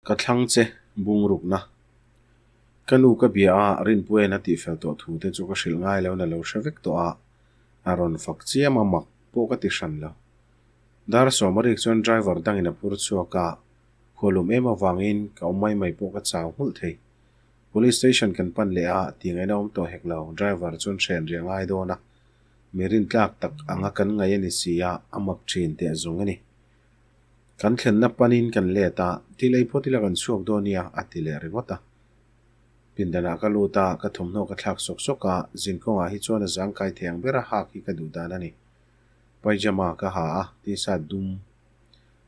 Ka thlang che bungrukna. Ka nu ka bia a, Rinpuia'n a tihfel tawh thu te chu ka hrilh ngai lo na lo hre vek tawh a, a rawn fak chiam a mak pawh ka ti hran lo. Dar sawm a rik chuan driver dangin a phur chhuak a, khualum em avangin ka awm mai mai pawh ka chau nghulh thei. Police station kan pan leh a, tih ngaihna awm tawh hek lo, driver chuan hren riah ngai dawn a, mi rintlak tak anga kan ngaih a ni si a, a mak thin teh zawng a ni. Kan thlenna panin kan let a, thil ei phawt ila kan chhuak dawn nia a ti leh ringawt a. Pindanah ka lut a, ka thawmhnaw ka thlak sawk sawk a, zinkawngah hi chuan a zangkai thei ang bera hak hi ka duh dan a ni. Pyjama ka ha a, t-shirt dum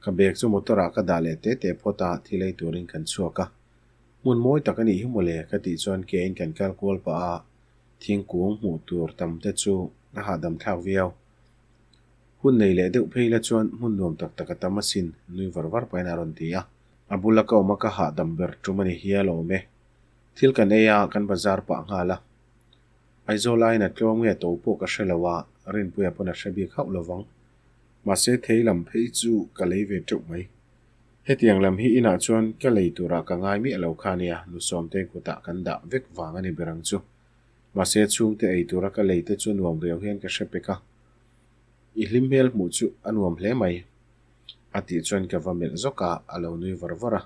ka bag chu motor ah ka dah leh te te phawt a, thil ei turin kan chhuak a. Hmun mawi tak a nih hi mawle ka tih chuan ke in kan kal kual pah a, thingkung hmuh tur tam te chu a hahdam thlak viau. Hun nei leh deuh phei la chuan hmun nuam tak tak a tam asin, nui var var pahin a rawn ti a. A bula ka awm a ka hahdam ber tum a ni hial awm e. Thil kan ei a, kan bazar pah nghal a. Aizawl aiin a tlawm nge to pawh ka hre lo a, Rinpuia pawn a hre bik hauh lovang. Mahse thei lam phei chu ka lei ve teuh mai. Hetiang lam hi inah chuan ka lei turah ka ngai miah lo kha nia, nu Sawmtei kutah kan dah vek vang a ni ber ang chu. Mahse chhungte ei tura ka lei te chu nuam riau hian ka hre pek a. I hlim hmel hmuh chu a nuam hle mai. A tih chuan ka va melh zawk a, a lo nui var var a.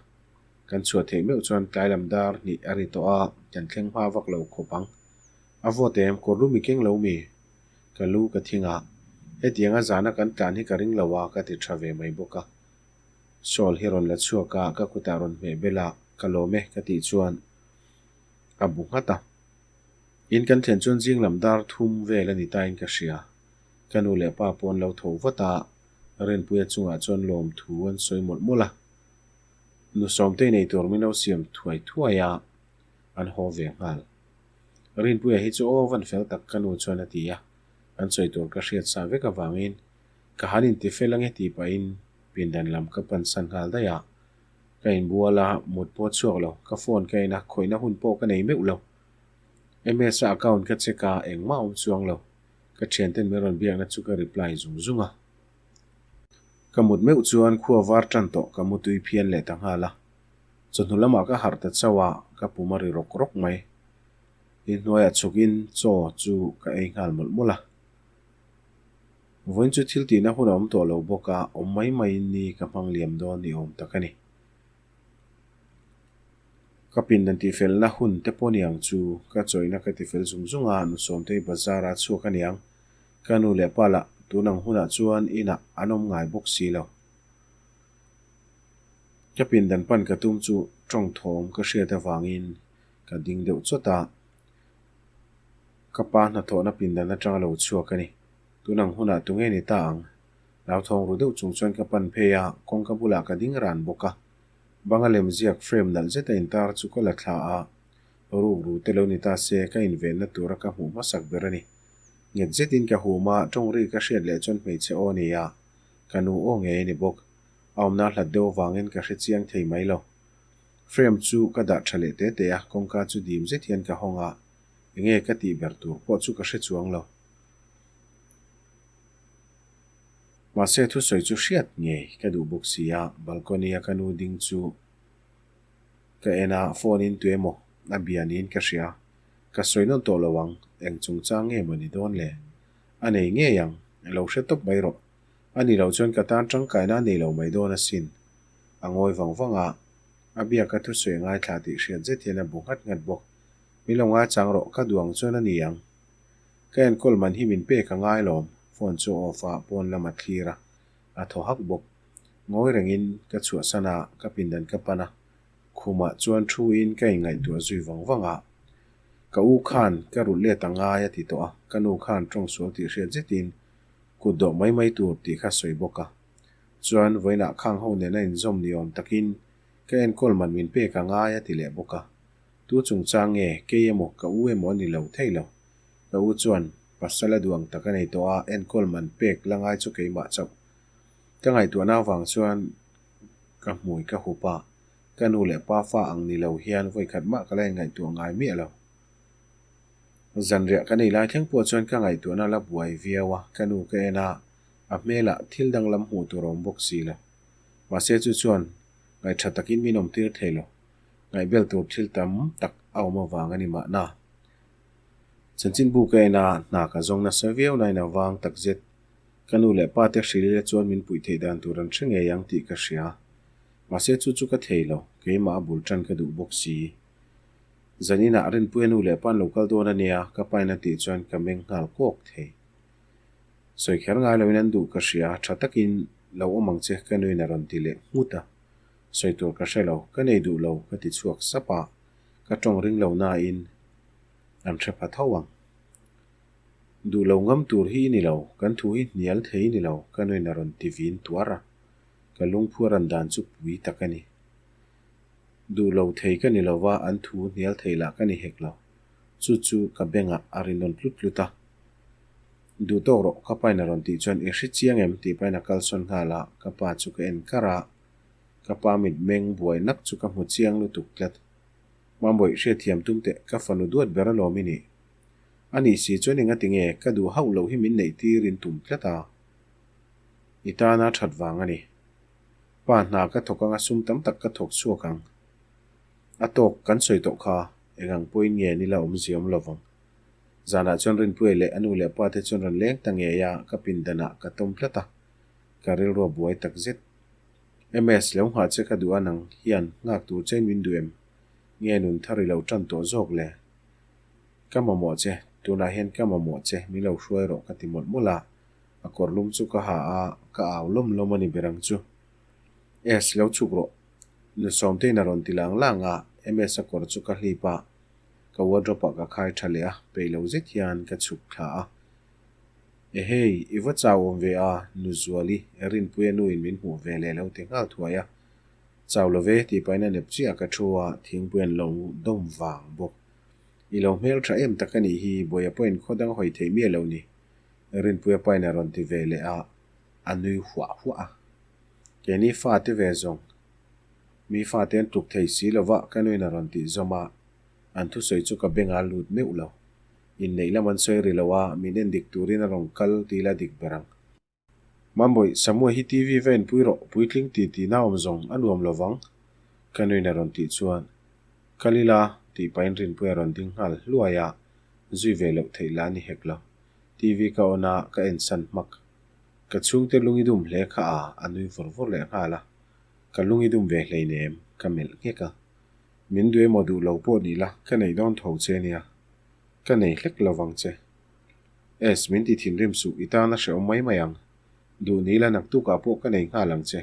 Kan chhuah theih meuh chuan tlai lam dar hnih a ri tawh a, kan thleng hma vak lo khawp ang. A vawt em, kawr lu mi keng lo mi? Ka lu ka thing a, hetianga zana kan tlan hi ka ring lo a, ka ti tha ve mai bawk a. Shawl hi rawn la chhuak a, ka kutah rawn hmeh bel a, ka lawm e ka tih chuan a bu nghat a. In kan thlen chuan zing lam dar thum vel a ni tain ka hria. Ka nu leh pa pawh an lo tho vat a, Rinpuia chungah chuan lawmthu an sawi mawlh mawlh a. Nu Sawmtei nei tur min lo siam thuai thuai a, an haw ve nghal. Rinpuia hi chu aw van fel tak ka nu chuan a ti a, an sawi tur ka hriat sa vek avangin ka han intifel ange tih pahin pindan lam ka pansan nghal daih a. Ka inbual a, mut pawh chhuak lo, ka phone ka en a, khawihna hun pawh ka nei meuh lo. MS-a account ka check a, engmah a awm chuang lo. Ka thianten min rawn biakna chu ka reply zung zung a. Ka mut meuh chuan khua var tan tawh ka mutui phian leh ta nghal a. Chawhnu lamah ka harh ta chauh a, ka pum a ri rawk rawk mai. Inhnuaiah chhukin chaw chu ka ei nghal mawlh mawlh a. Vawiin chu thil tihna hun a awm tawh lo bawk a, awm mai maiin ni ka hmang liam dawn ni awm tak a ni. Ka pindan tihfelna hun te pawh niang chu ka chawihna ka tifel zung zung a, nu Sawmtei bazar a chhuak a niang. Ka nu leh pa lah tun ang hunah chuan inah an awm ngai bawk si lo. Ka pindan pan ka tum chu tawng thawm ka hriat avangin ka ding deuh chawt a, ka pa hnathawhna pindan atanga lo chhuak a ni. Tun ang hunah tunge ni ta ang? Hlauthawng ru deuh chung chuan ka pan phei a, kawngka bulah ka ding ran bawk a. Banga lem ziak frame nalh zeta intar chu ka la thla a, ruk ru te lo ni ta se ka invenna tura ka hmuh hmasak ber a ni. Nghet zetin ka hum a, tawng ri ka hriat leh chuan hmeichhe aw ni a, ka nu aw ngei a ni bawk. A awmna hlat deuh avangin ka hre chiang thei mai lo. Frame chu ka dah tha leh te te a, kawngka chu dim zet hian ka hawng a, enge ka tih ber tur pawh chu ka hre chuang lo. Mahse thusawi chu hriat ngei ka duh bawk si a, balcony a ka nu ding chu ka en a, phone in tuemaw a bia niin ka hria, ka sawi nawn tawh lo ang, eng chungchang nge maw ni dawn le? A nei ngei ang, lo hre tawp mai rawh, a ni loh chuan ka tan tangkaina a nei lo mai dawn asin. A ngawi vang vang a, a biak a thusawi a ngaithla tih hriat zet hian a bu nghat nghat bawk, min lo ngaichang rawh, ka duh ang chuan a ni ang. Ka enkawl man hi min pek a ngai lawm, phone chu a off a, pawn lam a thlir a, a thaw hak bawk. Ngawi rengin ka chhuahsan a, ka pindan ka pan a, khumah chuan thu in ka inngaihtuah zui vang vang a. Ka u khan ka rulh let a ngai a ti tawh a, ka nu khan tawng sual tih hriat zetin kut dawh mai mai tur tih kha sawi bawk a. Chuan vawiinah khang ho nena inzawm ni awm takin ka enkawl man min pek a ngai a ti leh bawk a. Tu chungchang nge, kei emaw ka u emaw a ni lo thei lo. Ka u chuan pasal a duang tak a nei tawh a, enkawl man pek la ngai chu keimah chauh. Ka ngaihtuahna avang chuan ka hmui ka hup a, ka nu leh pa fa ang ni lo hian vawikhat mah ka la inngaihtuah ngai miah lo. Zanriah ka nei lai thleng pawh chuan ka ngaihtuahna la buai viau a, ka nu ka en a, a hmelah thil danglam hmuh tur a awm bawk si lo. Mahse chu chuan. Ngaihṭha takin min awmtir thei lo. Ngaihbel tur thil tam tak a awm avang a ni mahna. Chanchinbu ka en a, hna ka zawng nasa viau nain a vang takzet. Ka nu leh pa te hrilh ila chuan min puih theih dan tur an hre ngei ang tih ka hria. Mahse chu chu ka thei lo, keimah a bul ṭan ka duh bawk si. Zaninah Rinpuia nu leh pa an lo kal dawn a nia, ka pain a tih chuan ka meng nghal kawk thei. Sawi kher ngai loin an duh ka hria, tha takin lo awm ang che ka nuin a rawn ti leh nghut a. Sawi tur ka hre lo, ka nei duh lo ka ti chhuak sap a, ka tawng ring lo nain an hre pha tho ang. Duh lo ngam tur hi i ni lo, kan thu hi hnial thei i ni lo ka nuin a rawn ti vin tuar a, ka lungphu a ran dan chu pui tak a ni. Duh lo thei ka ni lo va, an thu hnial thei lah ka ni hek lo. Chu chu ka bengah a ri nawn tlut tlut a. Duh tawk rawh, ka pain a rawn tih chuan i hre chiang em tih pain a kalsawn nghal a, ka pa chu ka en kar a. Ka pa mit meng buai nak chu ka hmu chiang lutuk tlat. Mambawi hriatthiam tum teh, ka fanu duat ber alawm i nih. A nih si chuan engati nge ka duh hauh loh hi min neih tir in tum tlat a. I tana that vang a ni. Pa hna ka thawk anga sum tam tak ka thawk chhuak ang. A tawk kan sawi tawh kha, engang pawhin nge nila awmzia awm lovang. Zanah chuan Rinpuia leh a nu leh pa te chuan rawn leng ta ngei a, ka pindanah ka tawm tlat a, ka rilru a buai tak zet. MS, lo nghah che ka duh a nang hian nghak tur chein min duh em? Nge nun thar i lo tan tawh zawk le? Ka mamawh che, tunah hian ka mamawh che, min lo hruai rawh ka ti mawlh mawlh a, a kawr lum chu ka ha a, ka au lawm lawm a ni ber ang chu. S, lo chhuk rawh. Nu Sawmtein a rawn ti lang lang a, MS a kawr chu ka hlip a, ka wardrobe ah ka khai tha leh a, peih lo zet hian ka chhuk thla a. Ehei, i va chau awm ve a, Nu Zuali, Rinpuia nu in min hmuh ve leh lo ti nghal thuai a. Chau lo ve tih pahin a nep chiah ka thu a, thingpui an lo dawm vang bawk. I lo hmel tha em tak a nih hi, Buaia pawhin khaw dang hawi theih miah lo ni, Rinpuia pain a rawn ti ve leh a, a nui huah huah a. Keini fate ve zawng, mi fate an tluk thei si lova ka nuin a rawn tih zawm a, an thusawi chu ka beng a lut meuh lo. Inneih lam an sawi ri lo a, min en dik turin a rawn kal ti ila dik ber ang. Mambawi, Samua hi TV va inpui rawh, puitling ti tih na awm zawng a nuam lo vang, ka nuin a rawn tih chuan, Kal ila, tih pahin Rinpuii a rawn ding nghal hluai a, zui ve loh theih lah a ni hek lo. TV ka on a, ka en san hmak. Ka chhungte lung i dum hle kha a, a nui vawr vawr leh nghal a. Ka lung i dum ve hleinem, ka melh nghek a. Min duh emaw duh lo pawh ni la, ka neih dawn tho che nia. Ka nei hlek lo vang che. Es, min ti thinrim suh, i tan a hrehawm mai mai ang. Duh ni la naktukah pawh ka nei nghal ang che.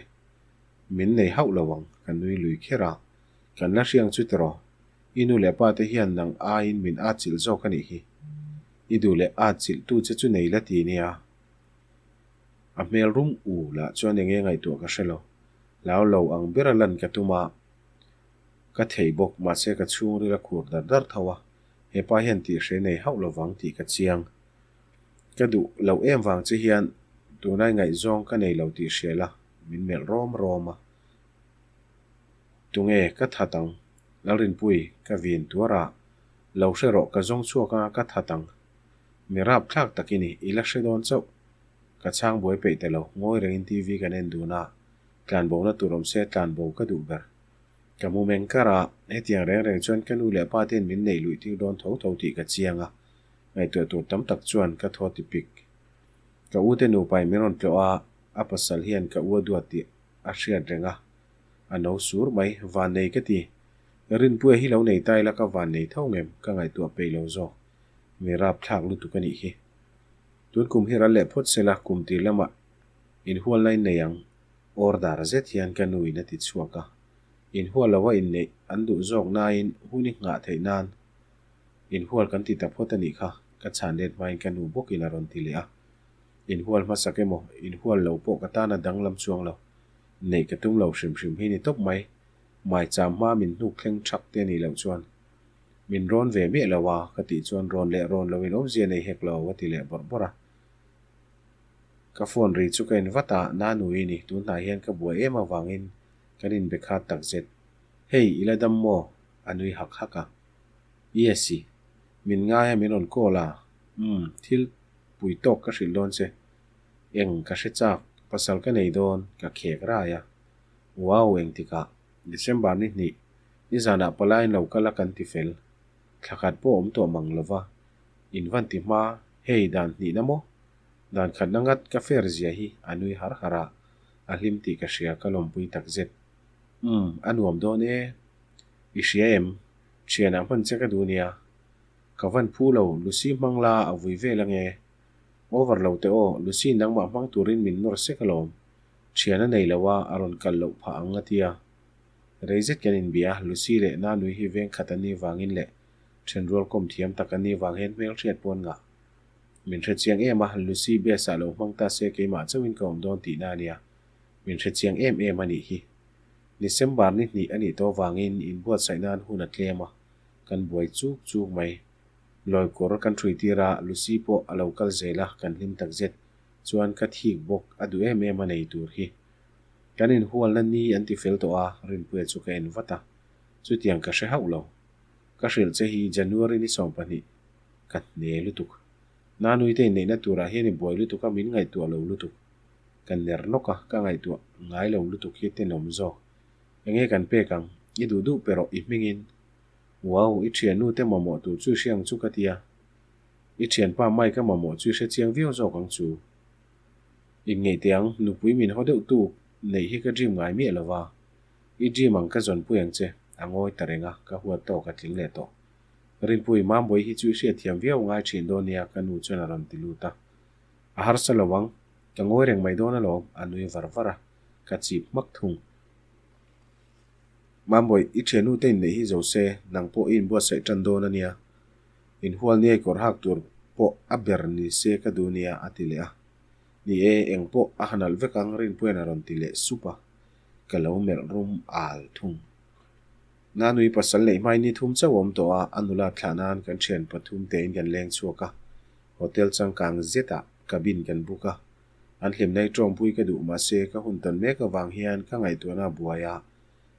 Min nei hauh lo ang, ka nui lui kher a. Kan la hriang chu tiraw? I nu leh pa te hian nang aiin min atchilh zawk a nih hi. I duh leh atchilh tu che chu nei la ti nia. A hmel rum u lah chuan enge ngaihtuah ka hre lo. Hlau lo ang bera lan ka tum a, ka thei bawk mahse ka chhungril a khur dar dar tho a, hepa hian tih hre nei hauh lovang tih ka chiang. Ka duh loh em vang che hian tunlai ngaihzawng ka nei lo tih hria la, min melh rawm rawm a. Tunge ka that ang? Lalrinpui, ka vin tuar a, lo hre rawh ka zawng chhuak a ka that ang. Mi rap thlak tak i ni, i la hre dawn chauh. Ka chhang buai peih ta lo, ngawi rengin TV kan en dun a, tlanbo na tur awm se tlanbo ka duh ber. Ka mu meng kar a, hetiang reng reng chuan ka nu leh pa ten min neih luih tir dawn tho tho tih ka chiang a, ngaihtuah tur tam tak chuan ka thaw ti pik. Ka u te nupa in min rawn tlawh a, a pasal hian ka u a duat tih a hriat reng a, a no sur mai, van nei ka ti. Rinpuia hi lo nei ta ila ka van nei tho ngem, ka ngaihtuah peih lo zawk. Mi rap thlak lutuk a nih hi. Tun kum hi ral leh phawt sela kum tir lamah inhualna in nei ang. Order zet hian ka nu in a ti chhuak a. Inhual lo a inneih an duh zawk nain hun i nghah theih nan inhual kan ti ta phawt a nih kha, ka chhan let hmain ka nu bawkin a rawn ti leh a. Inhual hmasak emaw inhual lo pawh ka tan a danglam chuang lo. Neih ka tum lo hrim hrim hi ni tawp mai. Maicham hma min hnuk thleng thak te nih loh chuan Min rawn ve miah lo a, ka tih chuan rawn leh rawn loin awmzia nei hek lo a ti leh bawrh bawrh a. Ka phone ri chu ka en vat a, Nanui ni, tun hnai hian ka buai em avangin kan inbe khat tak zet. Hei, i la dam maw? A nui hak hak a. Yes i, min ngai a min rawn call a, umm, thil pui tawk ka hrilh dawn che. Eng ka hre chak, pasal ka nei dawn, ka khek rai a. Wow, engtikah? December ni hnih, nizanah palaiin lo kal a kan ti fel. Thla khat pawh awm tawh mang lo va, in van ti hma, hei dan hnihna maw? Dan khatna ngat ka fair zia hi a nui har har a, a hlim tih ka hria ka lawmpui tak zet. Umm, a nuam dawn e. I hria em? Thianah hman che ka duh nia. Ka van phu lo, Lucy hmang la a vui vel ange. Over lo teh aw, Lucy nangmah hmang turin min nawr sek alawm. Thian a nei lo a, a rawn kal loh phah ang a tia. Rei zet kan inbia, Lucy leh Nanui hi veng khat an nih vangin leh thenrual kawm thiam tak an nih vang hian hmelhriat pawh an ngah. Min hre chiang em a, Lucy best ah lo hmang ta se keimah chauhin ka awm dawn tihna a nia. Min hre chiang em em a nih hi. December ni hnih a nih tawh vangin inbuatsaih nan hun a tlem a, kan buai chuk chuk mai. Lawi kawr kan hrui tir a, Lucy pawh a lo kal zel a, kan hlim tak zet. Chuan ka thik bawk, a duh em em a nei tur hi. Kan inhualna ni an ti fel tawh a, Rinpuia chu ka en vat a. Chutiang ka hre hauh lo. Ka hrilh che hi January ni 12 ka hne lutuk. Nanuite inneihna turah hian i buai lutuk a, min ngaihtuah lo lutuk. Ka ner nawk a, ka ngaihtuah ngai lo lutuk hi tenawm zawk. Enge kan pek ang? I duh duh pe rawh i hmingin. Wow, i thiannu te mamawh tur chu i hre ang chu ka ti a. I thianpa Mike a mamawh chu i hre chiang viau zawk ang chu. Inngeih teh ang, nupui min haw deuh tuk neih hi ka dream ngai miah lo va. I dream ang ka zawnpui ang che, a ngawi ta reng a, ka huat tawk a tling leh tawh. Rinpui, Mambawi hi chu i hriatthiam viau ngai thin dawn nia ka nu chuan a rawn ti lut a. A harsa lo ang, ka ngawi reng mai dawn alawm, a nui var var a, ka chip hmak thung. Mambawi, i thiannu te inneih hi zo se, nang pawh i inbuatsaih tan dawn a nia. Inhual niai kawr hak tur pawh a ber ni se ka duh nia, a ti leh a. Ni e, eng pawh a hanalh vek ang Rinpuia'n a rawn ti leh sup a, ka lo melh rum al thung. Nanui pasal neih hmai ni thum chauh a awm tawh a, a nula thlah nan kan thian pathum tein kan leng chhuak a, hotel changkang zetah cabin kan book a. An hlimna hi tawngpui ka duh mahse ka hun tawn mek avang hian ka ngaihtuahna a buai a,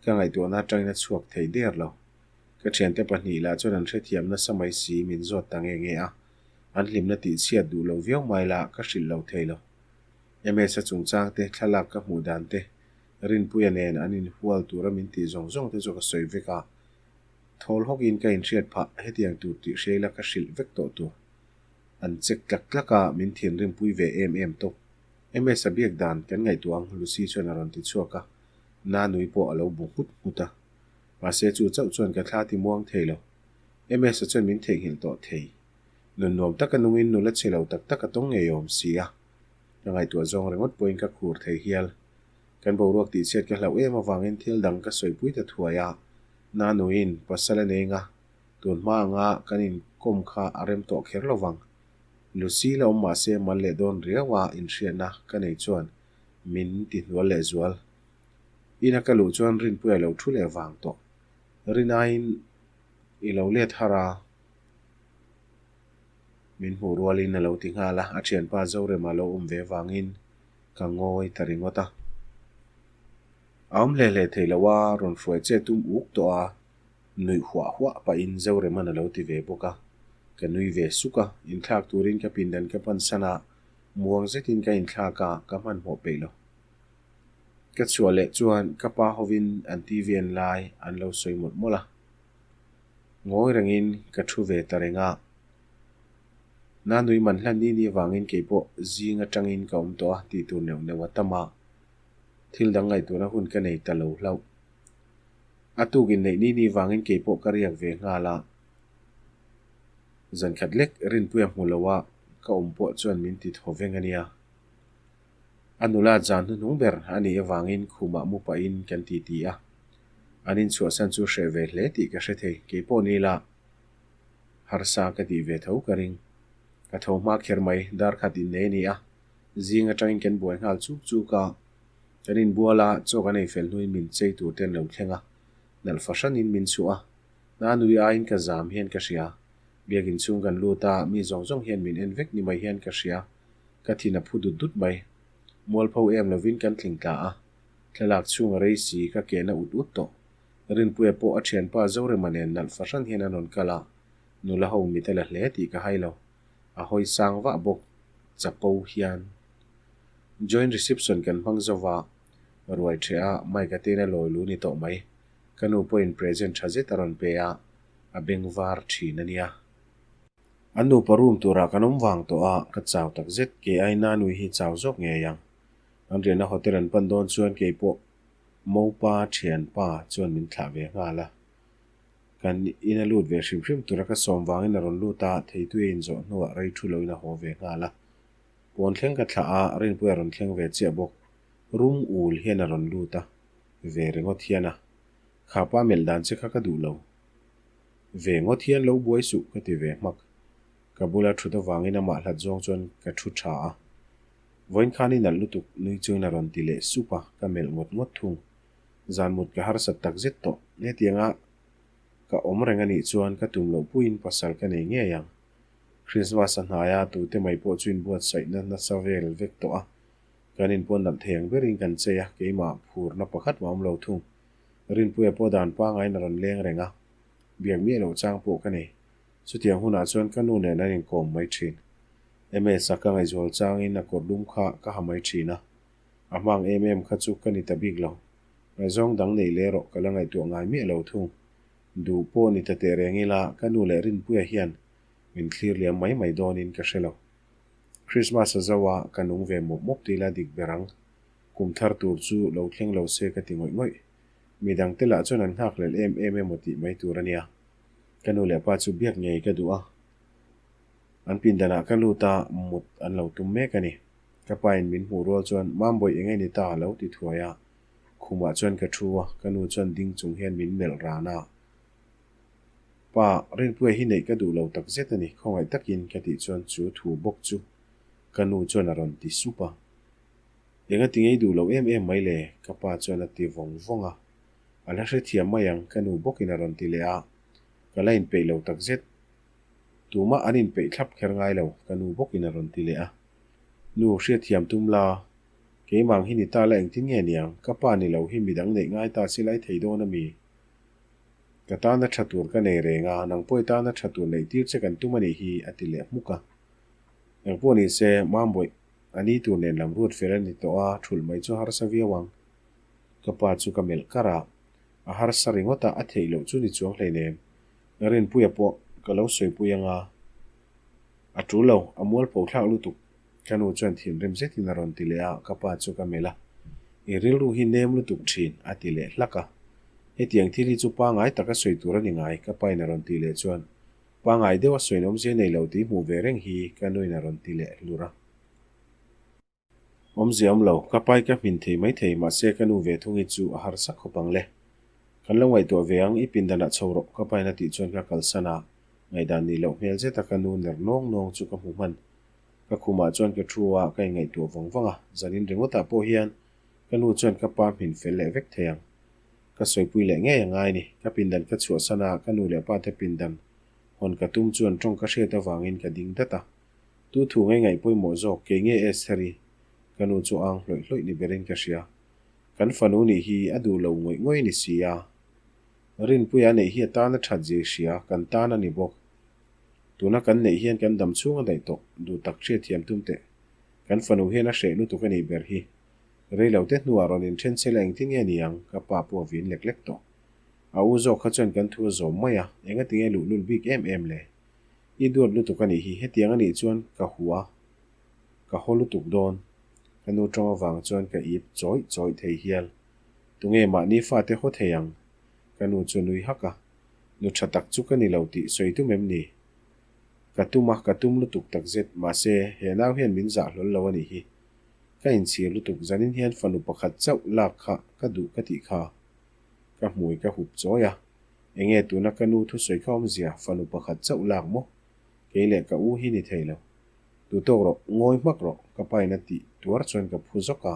ka ngaihtuahna atangin a chhuak thei der lo. Ka thiante pahnih lah chuan an hrethiam nasa mai si min zawt ta nge nge a, an hlimna tih chhiat duh lo viau mai lah ka hrilh lo thei lo. MS-a chungchang te, thlalak ka hmuh dan te, Rinpuia nen an inhual tura min tih zawng zawng te chu ka sawi vek a, thawl hawkin ka inhriat phah hetiang tur tih hriaila ka hrilh vek tawh tur. An check tlak tlak a, min thinrimpui ve em em tawp. MS-a biak dan kan ngaihtuah ang Lucy chuan a rawn ti chhuak a, Nanui pawh a lo bu nghut nghut a. Mahse chu chauh chuan ka thla ti muang thei lo. MS-a chuan min theihnghilh tawh thei. Nun nuam taka nungin nula chhe lo tak tak a tawng ngei awm si a. Ka ngaihtuah zawng ringawt pawhin ka khur thei hial. Kan boruak tihchhiat ka hlauh em avangin thil dang ka sawipui ta thuai a, Nanuin pasal a nei nga, tun hma anga kan inkawm kha a rem tawh kher lo vang. Lucy la awm mahse mal leh dawn riau a inhriatna ka nei chuan min ti hnual leh zual. Ina ka luh chuan Rinpuia lo thu leh vang tawh. Rinaiin i lo let har a. Min hmuh rualin a lo ti nghal a, a thianpa Zorema lo awm ve vangin ka ngawi ta ringawt a. A awm hle hle thei lo a, rawn hruai che tum uk tawh a, nuih huah huah pahin Zoreman a lo ti ve bawk a. Ka nui ve suk a, inthlak turin ka pindan ka pan san a, muang zetin ka inthlak a, ka hmanhmawh peih lo. Ka chhuah leh chuan ka pa hovin an TV en lai an lo sawi mawlh mawlh a. Ngawi rengin ka thu ve ta reng a. Nanui man hlan ni ni avangin kei pawh zing atangin ka awm tawh a tih tur neuh neuh a tam a. Thil dang ngaihtuahna hun ka nei ta lo hlauh. A tuk inneih ni ni vangin kei pawh ka riak ve nghal a. Zan khat lek Rinpuia hmu lo a ka awm pawh chuan min ti thaw veng a nia. A nula zan hnuhnung ber a nih avangin khumah mu pahin kan titi a. An inchhuahsan chu hreh ve hle tih ka hre thei, kei pawh ni la harsa ka tih ve tho ka ring. Ka tho hma kher mai, dar khat innei a ni a, zing atangin kan buai nghal chuk chuk a. Kan inbual a, chaw kan ei fel hnuin min chei tur te an lo thleng a, nalh fahranin min chhuah a. Na nui aiin ka zam hian ka hria. Biakin chhung kan lut a, mi zawng zawng hian min en vek ni mai hian ka hria. Ka thin a phu dut dut mai. Mualpho em lovin kan tling tla a. Thlalak chhung a rei si ka kehna ut ut tawh. Rinpuia pawh a thianpa Zorema nen nalh fahran hian an rawn kal a, nula ho mit a la hle tih ka hai lo. A hawi sang vah bawk chapo hian. Joint reception kan hmang zo va, ruai ṭheh a, Mike-a te'n a lawi lu ni tawh mai. Ka nu pawhin present tha zet a rawn pe a, a beng var thin a nia. An nupa room turah kan awm vang tawh a, ka chau tak zet. Kei ai Nanui hi chau zawk ngei ang. An riahna hotel an pan dawn chuan kei pawh Mopa thianpa chuan min thlah ve nghal a. Kan in a lut ve hrim hrim tura ka sawm vangin a rawn lut a, theitui a inzawh hnuah rei thu loin a haw ve nghal a. Pawn thleng ka thlah a, Rinpuia rawn thleng ve chiah bawk. Rum ul hian a rawn lut a, ve ringawt hian a. Kha pa melh dan che kha ka duh lo. Ve ngawt hian lo buai suh ka ti ve hmak. Ka bula thut avangin amah hlat zawng chuan ka thu tha a. Vawiin khan i nalh lutuk nui chuin a rawn ti leh sup a, ka melh ngawt ngawt thung. Zan mut ka harsat tak zet tawh. Hetianga ka awm reng a nih chuan ka tum loh puiin pasal ka nei ngei ang. Christmas a hnaia tute mai pawh chu inbuatsaihna nasa vel vek tawh a. Kan inpawn nalh thei ang berin kan chei a, keimah phurna pakhat mah awm lo thung. Rinpuia pawh dan pangaiin a rawn leng reng a, biak miah loh chang pawh ka nei. Chutiang hunah chuan ka nu nen an inkawm mai thin. MS-a ka ngaihzual changin a kawr dum kha ka ha mai thin a, a hmang em em kha chu ka ni ta bik lo. Ngaihzawng dang neih leh erawh ka la ngaihtuah ngai miah lo thung. Duh pawh ni ta teh reng ila ka nu leh Rinpuia hian min thlir liam mai mai dawnin ka hre lo. Christmas a zo a, ka nung ve mawp mawp tih la dik ber ang. Kum thar tur chu lo thleng lo se ka ti ngawih ngawih. Midang te lah chuan an nghakhlel em em emaw tih mai tur a nia. Ka nu leh pa chu biak ngei ka duh a. An pindanah ka lut a, mut an lo tum mek a ni. Ka pain min hmuh rual chuan, Mambawi eng nge ni ta? a lo ti thuai a. Khumah chuan ka thu a, ka nu chuan ding chung hian min melh ran a. Pa, Rinpuia hi neih ka duh lo tak zet a ni, khawngaih takin ka tih chuan chu thu bawk chu ka nu chuan a rawn ti sup a. Enga ti ngei duh lo em em mai le? ka pa chuan a ti vawng vawng a. A la hrethiam mai ang, ka nu bawkin a rawn ti leh a. Ka la inpeih lo tak zet. Tumah an inpeih thlap kher ngai lo, ka nu bawkin a rawn ti leh a. Nu, hriatthiam tum la, keimah ang hi ni ta la engtin nge niang? Ka pa ni lo hi midang neih ngai ta si lai thei dawn a mi? Ka tana tha tur ka nei reng a, nang pawh i tana tha tur neih tir che kan tum a nih hi, a ti leh hmuk a. Engpawh ni se, Mambawih, a ni tur nen lam ruat fel a ni tawh a, thulh mai chu harsa viau ang. Ka pa chu ka melh kar a, a harsa ringawt a, a theih loh chu ni chuang hleinem. Rinpuia pawh ka lo sawipui anga, a tul lo, a mualpho thlak lutuk. Ka nu chuan thinrim zetin a rawn ti leh a, ka pa chu ka melh a, I rilru hi nem lutuk thin, a ti leh hlak a. Hetiang thil hi chu pangai taka sawi tur a ni ngai, ka pain a rawn tih leh chuan pangai deuha sawiin awmzia nei lo tih hmuh ve reng hi ka nuin a rawn ti leh hlur a. Awmzia awm lo, ka pai ka hmin thei mai thei, mahse ka nu ve thung hi chu a harsa khawp ang le. Kan lo ngaihtuah ve ang, i pindanah chho rawh, ka pain a tih chuan ka kalsan a, ngaihdan nih loh hmel zeta ka nu ner nawng nawng chu ka hmu hman. Ka khumah chuan ka thu a, ka inngaihtuah vawng vawng a, zanin ringawtah pawh hian ka nu chuan ka pa hmin fel leh vek thei ang. Ka sawipui leh ngei a ngai ni, ka pindan ka chhuahsan a, ka nu leh pa te pindan hawn ka tum chuan tawng ka hriat avangin ka ding dat a. Tu thu ngei ngaih pawimawh zawk, kei nge Estheri? Ka nu chu ang hlawih hlawih ni berin ka hria. Kan fanu nih hi a duh lo ngawih ngawih ni si a. Rinpuia neih hi a tan a that zia i hria, kan tan a ni bawk. Tuna kan neih hian kan dam chhung a daih tawh, duh tak hriatthiam tum teh. Kan fanu hian a hreh lutuk a nih ber hi. Reilo te hnuah rawn inthen se la engtin nge ni ang, ka pa pawh a vin lek lek tawh. A u zawk kha chuan kan thu a zawm mai a, engati nge luhlul bik em em le? I duat lutuk a nih hi, hetiang a nih chuan ka hua, ka haw lutuk dawn. Ka nu tawng avang chuan ka ip chawih chawih thei hial. Tunge mahni fate haw thei ang? Ka nu chu nui hak a, nu tha tak chu ka ni lo tih sawi tum em ni? Ka tum a, ka tum lutuk takzet, mahse he nau hian min zah hlawl lo a nih hi. Ka inchhir lutuk, zanin hian fanu pakhat chauh lak kha ka duh ka tih kha. Ka hmui ka hup chawi a. Enge tuna ka nu thusawi kha awmzia fanu pakhat chauh lak maw? Kei leh ka u hi ni thei lo. Duh tawk rawh, ngawi hmak rawh, ka pain a tih tuar chuan ka phu zawk a,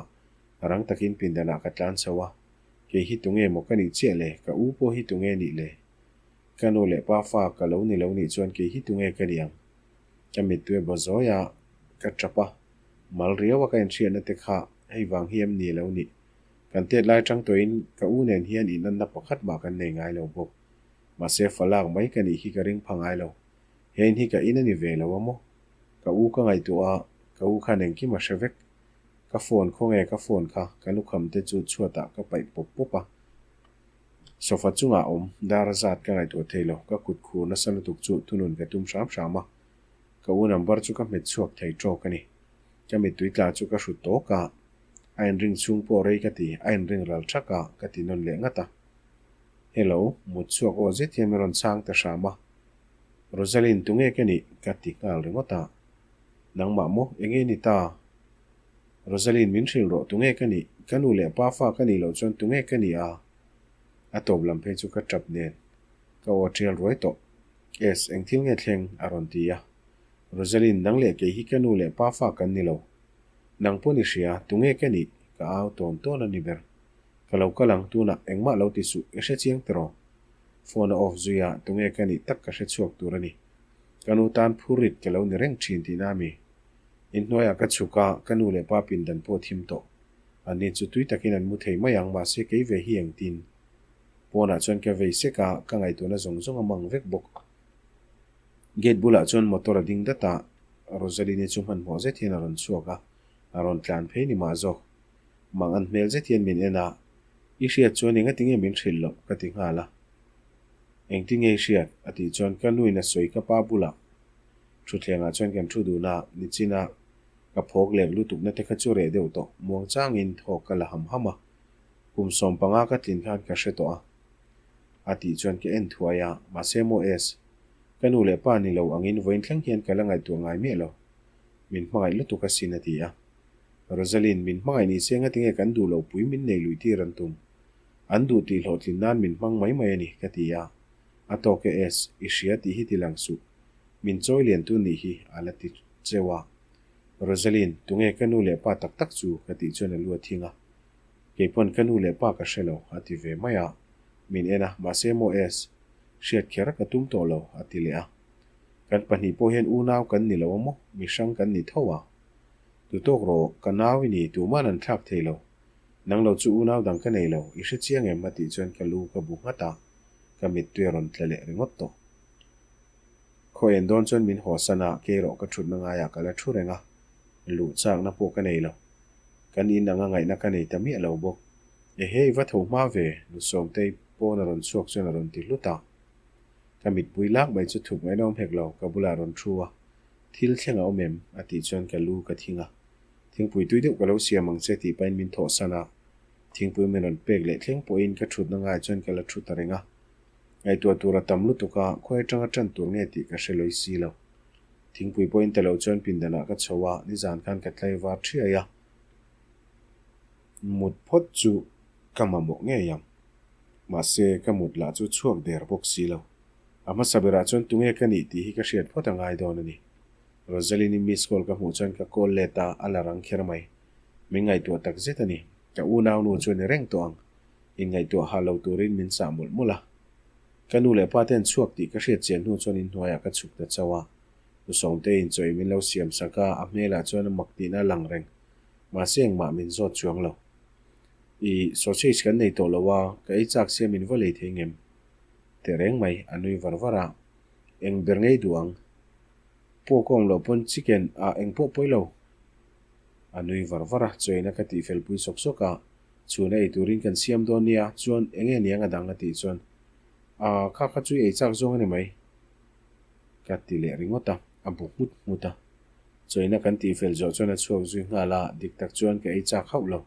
rang takin pindanah ka tlan chho a. Kei hi tunge maw ka nih chiah le, ka u pawh hi tunge nih le? Ka nu leh pa fa ka lo ni lo nih chuan kei hi tunge ka nih ang? Ka mittui a baw zawi a, ka tap a, mal riau a ka inhriatna te kha hei vang hi em ni lo nih? Kan tet lai tang tawhin ka u nen hian inanna pakhat mah kan nei ngai lo bawk. Mahse falak mai ka nih hi ka ring pha ngai lo. He in hi ka in a ni ve lo a maw? Ka u ka ngaihtuah a, ka u khan engkim a hre vek. Ka phone khawnge ka phone kha ka lukham te chu chhuatah ka paih pawp pawp a. Sofa chungah awm dar zat ka ngaihtuah thei lo, ka kut khur nasa lutuk chu thunun ka tum hram hram a. Ka u number chu ka hmet chhuak thei tawk a ni. Ka mittui tla chu ka hrut tawk a, a inring chhung pawh rei ka ti, a inring ral thak a, ka ti nawn leh ngat a. Hello, mut chhuak aw zet hian min rawn chhang ta hram a. Rosaline, tunge ka nih? ka ti nghal ringawt a. Nangmah maw? Enge ni ta? Rosaline, min hrilh rawh, tunge ka nih? Ka nu leh pa fa ka nih loh chuan tunge ka nih a? A tawp lam phei chu ka tap nen ka aw tial ruai tawh. Es, eng thil nge thleng? a rawn ti a. Rosaline, nang leh kei hi ka nu leh pa fa kan ni lo. Nang pawn i hria, tunge ka nih? Ka au tawn tawn a ni ber. Ka lo kal ang, tunah engmah lo ti suh, i hre chiang tiraw? Phone a off zui a, tunge ka nih tak ka hre chhuak tur a ni. Ka nu tan phur rit ka lo ni reng thin tihna a mi. Inhnuaiah ka chhuk a, ka nu leh pa pindan pawh thim tawh. Anni chu tui takin an mu thei mai ang, mahse kei ve hi engtin? Pawnah chuan ka vei sek a, ka ngaihtuahna zawng zawng a mang vek bawk. Gate bulah chuan motor a ding dat a, Rosaline-i chu hmanhmawh zet hian a rawn chhuak a, a rawn tlan phei ni mah zawk. Mang an hmel zet hian min en a, I hriat chuan enga tinge min hrilh loh? ka ti nghal a. Engtin nge i hriat? a tih chuan ka nuin a sawi ka pa bulah thutthlengah chuan kan thu dun a, nichin a ka phawk lek lutukna te kha chu reh deuh tawh, muang changin thawk ka la ham ham a, kum 15 ka tlin khan ka hre tawh a. A tih chuan ka en thuai a, mahse maw Es, ka nu leh pa ni lo angin vawiin thleng hian ka la ngaihtuah ngai miah lo. Min hmangaih lutuk asin a ti a. Rosaline, min hmangaih ni se ngatinge kan duh loh pui min nei lui tir an tum. An duh tih hlawhtlin nan min hmang mai mai a ni, ka ti a. A tawk e Es, i hria tih hi ti lang suh. Min chawi lian tu nih hi a la ti cheu a. Rosaline, tunge ka nu leh pa tak tak chu? ka tih chuan a lu a thing a. Kei pawn ka nu leh pa ka hre lo, a ti ve mai a. Min en a, mahse maw Es, hriat kher ka tum tawh lo, a ti leh a. Kan pahnih pawh hian unau kan ni lo a maw? Mi hrang kan ni tho a. Tu tawk rawh, ka nau i ni, tuman an thlak thei lo. Nang lo chu unau dang ka nei lo, i hre chiang em? a tih chuan ka lu ka bu nghat a, ka mittui a rawn tla leh ringawt tawh. Khaw en dawn chuan min haw san a, kei erawh ka thutna ngaiah ka la thu reng a, luh chakna pawh ka nei lo. Kan in anga ngaihna ka nei ta miah lo bawk. Ehe, i va tho hma ve, nu Sawmtei pawn a rawn chhuak chuan a rawn ti hlut a. Ka mitpui lak mai chu thup ngaihna awm hek lo, ka bulah a rawn thu a. Thil thleng a awm em? a tih chuan ka lu ka thing a. Thingpui tui deuh ka lo siam ang che tih pahin min thawh san a. Thingpui min rawn pek leh thleng pawhin ka thutna ngaiah chuan ka la thu ta reng a. Ngaihtuah tur a tam lutuk a, khawi atanga tan tur nge tih ka hre lawi si lo. Thingpui pawhin ta lo chuan pindanah ka chho a, nizan khan ka tlai var thiai a. Mut phawt chu ka mamawh ngei ang. Mahse, ka mut lah chu chhuak der bawk si lo. A hmasa berah chuan tunge ka nih tih hi ka hriat phawt a ngai dawn a ni. Rosaline-i miss call ka hmuh chuan ka call let a, a la rang kher mai. Min ngaihtuah tak zet a ni. Ka unaunu chu a ni reng tawh ang. Inngaihtuah hah lo turin min chah mawlh mawlh a. Ka nu leh pa te an chhuak tih ka hriat chian hnu chuan inhnuaiah ka chhuk ta chauh a. Nu Sawngtei inchawih min lo siam sak a, a hmelah chuan a mak tihna a lang reng. Mahse engmah min zawt chuang lo. I sausage kan nei tawh lo a, ka ei chak sia min va lei thei ngem? Teh reng mai, a nui var var a. Eng ber ngei duh ang? Pawh ka awm loh pawn chicken ah eng pawh pawi lo. A nui var var a, chawina ka tihfel pui sawk sawk a. Chhun a ei turin kan siam dawn nia, chuan enge niang a dang a tih chuan, Aa, kha kha chu i ei chak zawng a ni mai, ka ti leh ringawt a, a bu nghut nghut a. Chawina kan tihfel zawh chuan a chhuak zui nghal a, dik tak chuan ka ei chak hauh lo.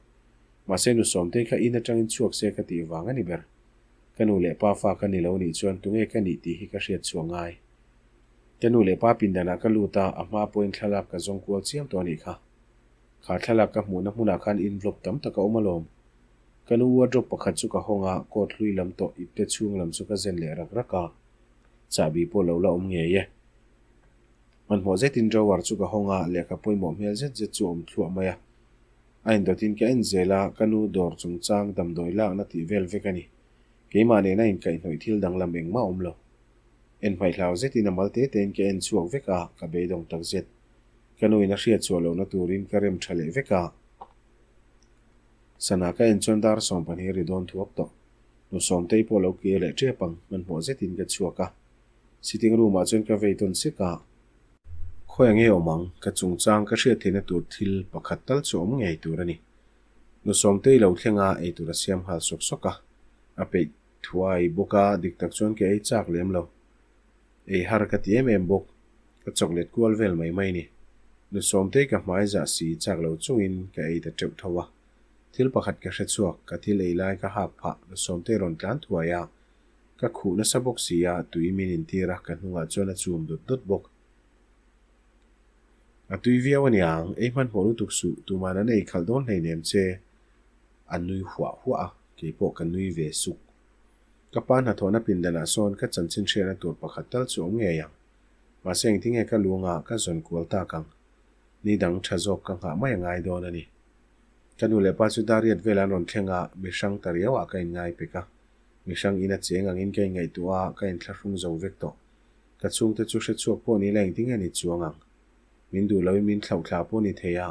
Mahse nu Sawmtei kha in atangin chhuak se ka tih vang a ni ber. Ka nu leh pa fa ka ni lo nih chuan tunge ka nih tih hi ka hriat chhuah ngai. Ka nu leh pa pindanah ka lut a, a hma pawhin thlalak ka zawng kual chiam tawh a nih kha. Kha thlalak ka hmuhna hmunah khan envelope tam tak a awm alawm. Ka nu wardrobe pakhat chu ka hawng a, coat hlui lam tawh ipte chhung lam chu ka zen leh rak rak a, chahbi pawh lo la awm ngei e. Hmanhmawh zetin drawer chu ka hawng a, lehkha pawimawh hmel zet zet chu a awm thluah mai a. A indawtin ka en zel a, ka nu dawr chungchang damdawi lakna tih vel vek a ni. Keimah nena inkaihhnawih thil danglam engmah a awm lo. En hmaihlau zetin a mal te tein ka en chhuak vek a, ka beidawng tak zet. Ka nuin a hriat chhuah lohna turin ka rem tha leh vek a. Sana ka en chuan dar 12 ri dawn thuak tawh. Nu Sawmtei pawh lo kir leh tep ang, hmanhmawh zetin ka chhuak a. Sitting room ah chuan ka vei tawn sek a. Khawi ange awm ang, ka chungchang ka hriat theihna tur thil pakhat tal chu awm ngei tur a ni. Nu Sawmtei lo thleng a, eitur a siam nghal sawk sawk a. A peih. Thuai bawk a, dik tak chuan ka ei chak lem lo. Ei har ka ti em em bawk. Ka chawklet kual vel mai mai ni. Nu Sawmtei ka hmai zah si chak lo chungin ka ei ta teuh tho a. Thil pakhat ka hre chhuak, ka thil ei lai ka hak phah, Nu Sawmtei rawn tlan thuai a. Ka khuh nasa bawk si a, tui min intir a, ka hnungah chuan a chum dawt dawt bawk. A tui viau a niang, ei hmanhmawh lutuk suh, tuman an ei khalh dawn hleinem che. A nui huah huah a, keipawh ka nui ve suk. Ka pa hnathawhna pindanah sawn ka chanchin hriatna tur pakhat tal chu awm ngei ang. Mahse engtinge ka luanga ka zawn kual tak ang. Ni dang tha zawk ka nghah mai a ngai dawn a ni. Ka nu leh pa chu Dariat vel an rawn thleng a, mi hrang ta riauah ka inngai pek a. Mi hrang ina cheng angin ka inngaihtuah a, ka inthlahrung zo vek tawh. Ka chhungte chu hre chhuak pawh ni la engtinge ni chuang ang. Min duh loin min thlauh thla pawh ni thei a,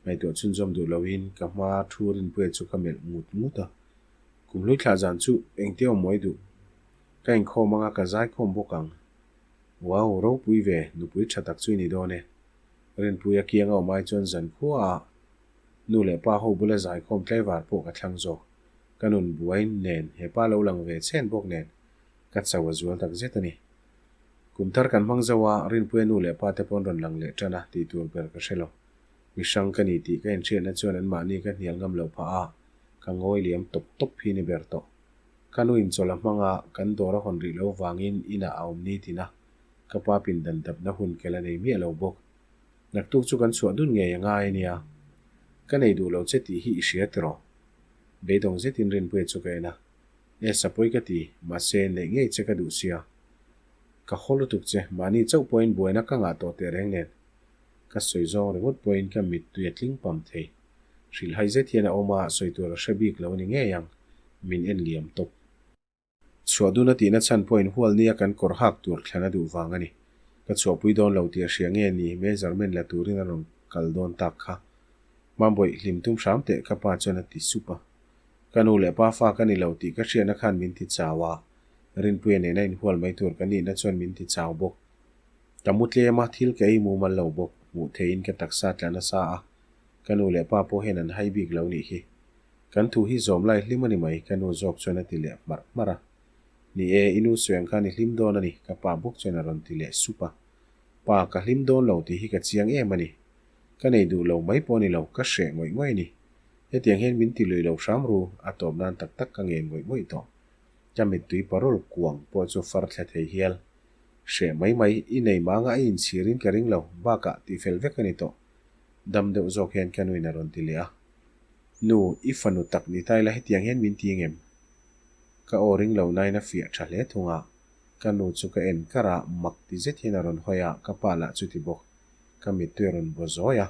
ngaihtuah chhunzawm duh loin ka hma thu rinpuia chu ka melh ngut ngut a. Kum hlui thlah zan chu engtia awm mawi duh. Ka inkhawm anga ka zaikhawm bawk ang. Wow, ropui ve, nupui tha tak chu i ni dawn e. Rinpuia kiang a awm ai chuan zan khua a nu leh pa ho bula zaikhawm tlaivar pawh ka thlang zawk. Ka nun buai nen he pa lo lang ve chhen bawk nen ka chau a zual tak zet a ni. Kum thar kan hmang zo a, Rinpuia nu leh pa te pawn rawn lang leh tan a tih tur ber ka hre lo. Mi hrang ka ni tih ka inhriatna chuan anmahni ka hnial ngam lo phah a, ka ngawi liam tawp tawp hi ni ber tawh. Ka nu inchawlh a hmang a, kan dawr a hawn rih lo vangin inah a awm ni tin a, ka pa pindan dapna hun kel a nei miah lo bawk. Naktuk chu kan chhuah dun ngei a ngai a nia. Ka nei duh lo che tih hi i hria tiraw? Beidawng zetin Rinpuia chu ka en a. E sapawi ka ti, mahse neih ngei che ka duh sia. Ka haw lutuk che, mahni chauh pawhin buaina ka ngah tawh teh reng nen. Ka sawi zawng ringawt pawhin ka mittui a tling pam thei. Hrilhhai zet hian a awm a, sawi tur a hre bik lo a ni ngei ang, min en liam tawp. Chhuah dun a tihna chhan pawhin hual nia kan kawr hak tur thlan a duh vang a ni. Ka chhuahpui dawn lo tih a hria nge ni, measurement la turin a rawn kal dawn tak kha. Mambawi, hlim tum hram teh ka pa chuan a ti sup a. Ka nu leh pa fa ka ni lo tih ka hriatna khan min ti chau a, Rinpuia nena inhual mai tur ka nihna chuan min ti chau bawk. Ka mu tlem a, thil ka ei mumal lo bawk, hmuh theihin ka taksa tla nasa a, ka nu leh pa pawh hian an hai bik lo nih hi. Kan thu hi zawm lai hlim a ni mai, ka nu zawk chuan a ti leh hmarh hmarh a. Ni e, i nu sawi ang khan i hlim dawn a ni, ka pa bawk chuan a rawn ti leh sup a. Pa, ka hlim dawn lo tih hi ka chiang em a ni. Ka nei duh lo mai pawh a ni lo, ka hreh ngawih ngawih a ni. Hetiang hian min ti lui lo hram ru, a tawp nan tak tak ka ngen ngawih ngawih tawh. Ka mittui parol kuang pawh chu far thla thei hial. Hreh mai mai, i nei manga a inchhirin ka ring lo, bakah tihfel vek a ni tawh. Dam deuh zawk hian ka nuin a rawn ti leh a. Nu, i fanu tak ni ta ila hetiang hian min ti ngem? Ka aw ring lo nain a fiah tha hle thung a, ka nu chu ka en kar a, mak ti zet hian a rawn hawi a, ka pa lah chu ti bawk. Ka mittui a rawn baw zawi a.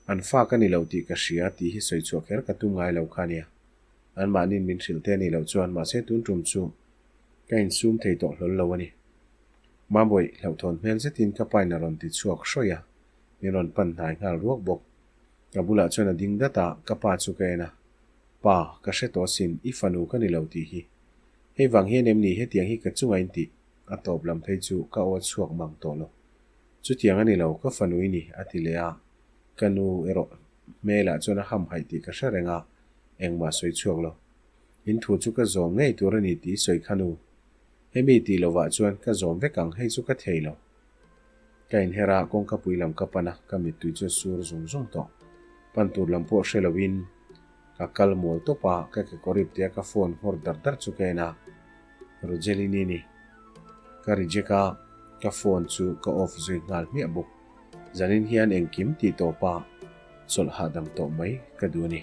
An fa ka ni lo tih ka hria tih hi sawi chhuah kher ka tum ngai lo kha nia. Anmahniin min hrilh te a nih loh chuan mahse tun tum chu ka insum thei tawh hlawl lo a ni. Mambawi hlauhthawn hmel zetin ka pain a rawn ti chhuak hrawih a, min rawn pan hnai nghal ruak bawk. Ka bulah chuan a ding dat a, ka pa chu ka en a, Pa, ka hre tawh asin, i fanu ka ni lo tih hi. Hei vang hian em ni hetiang hi ka chunga in tih? A tawp lam phei chu ka aw chhuak mang tawh lo. Chutiang a ni lo, ka fanu i ni, a ti leh a. Ka nu erawh hmelah chuan a hamhaih tih ka hre reng a, engmah sawi chhuak lo. In thu chu ka zawm ngei tur a ni tih i sawi kha nu. Hemi tih lovah chuan ka zawm vek ang, hei chu ka thei lo. Ka inher a, kawngka pui lam ka pan a, ka mittui chu a sur zung zung tawh. Pan tur lam pawh hre loin ka kal mual tawp a, ka kekawr ip tia ka phone nghawr dar dar chu ka en a, Rojelini ni. Ka reject a, ka phone chu ka off zui nghal hmiah bawk. Zanin hian engkim tih tawpa chawlh hahdam tawh mai ka duh a ni.